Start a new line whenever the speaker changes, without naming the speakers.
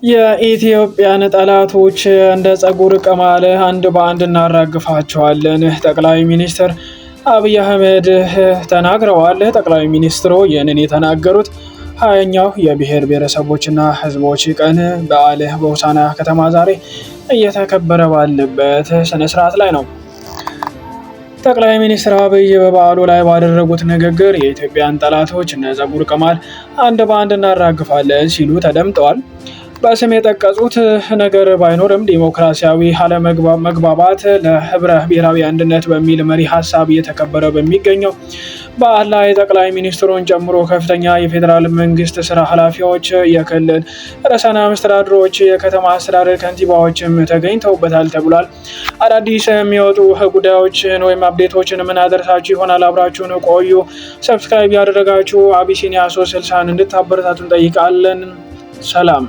የኢትዮጵያን ጠላቶች እንደ ጸጉር ቅማል አንድ በአንድ እናራግፋቸዋለን፣ ጠቅላይ ሚኒስትር አብይ አህመድ ተናግረዋል። ጠቅላይ ሚኒስትሩ ይህንን የተናገሩት 20ኛው የብሔር ብሔረሰቦችና ሕዝቦች ቀን በዓል በሆሳዕና ከተማ ዛሬ እየተከበረ ባለበት ስነስርዓት ላይ ነው። ጠቅላይ ሚኒስትር አብይ በበዓሉ ላይ ባደረጉት ንግግር የኢትዮጵያን ጠላቶች እንደ ጸጉር ቅማል አንድ በአንድ እናራግፋለን ሲሉ ተደምጠዋል። በስም የጠቀሱት ነገር ባይኖርም ዲሞክራሲያዊ አለመግባባት ለህብረ ብሔራዊ አንድነት በሚል መሪ ሀሳብ እየተከበረ በሚገኘው በዓል ላይ ጠቅላይ ሚኒስትሩን ጨምሮ ከፍተኛ የፌዴራል መንግስት ስራ ኃላፊዎች፣ የክልል ርዕሳነ መስተዳድሮች፣ የከተማ አስተዳደር ከንቲባዎችም ተገኝተውበታል ተብሏል። አዳዲስ የሚወጡ ጉዳዮችን ወይም update ኦችን የምናደርሳችሁ ይሆናል። አብራችሁን ቆዩ። Subscribe ያደረጋችሁ አቢሲኒያ 360ን እንድታበረታቱ እንጠይቃለን። ሰላም።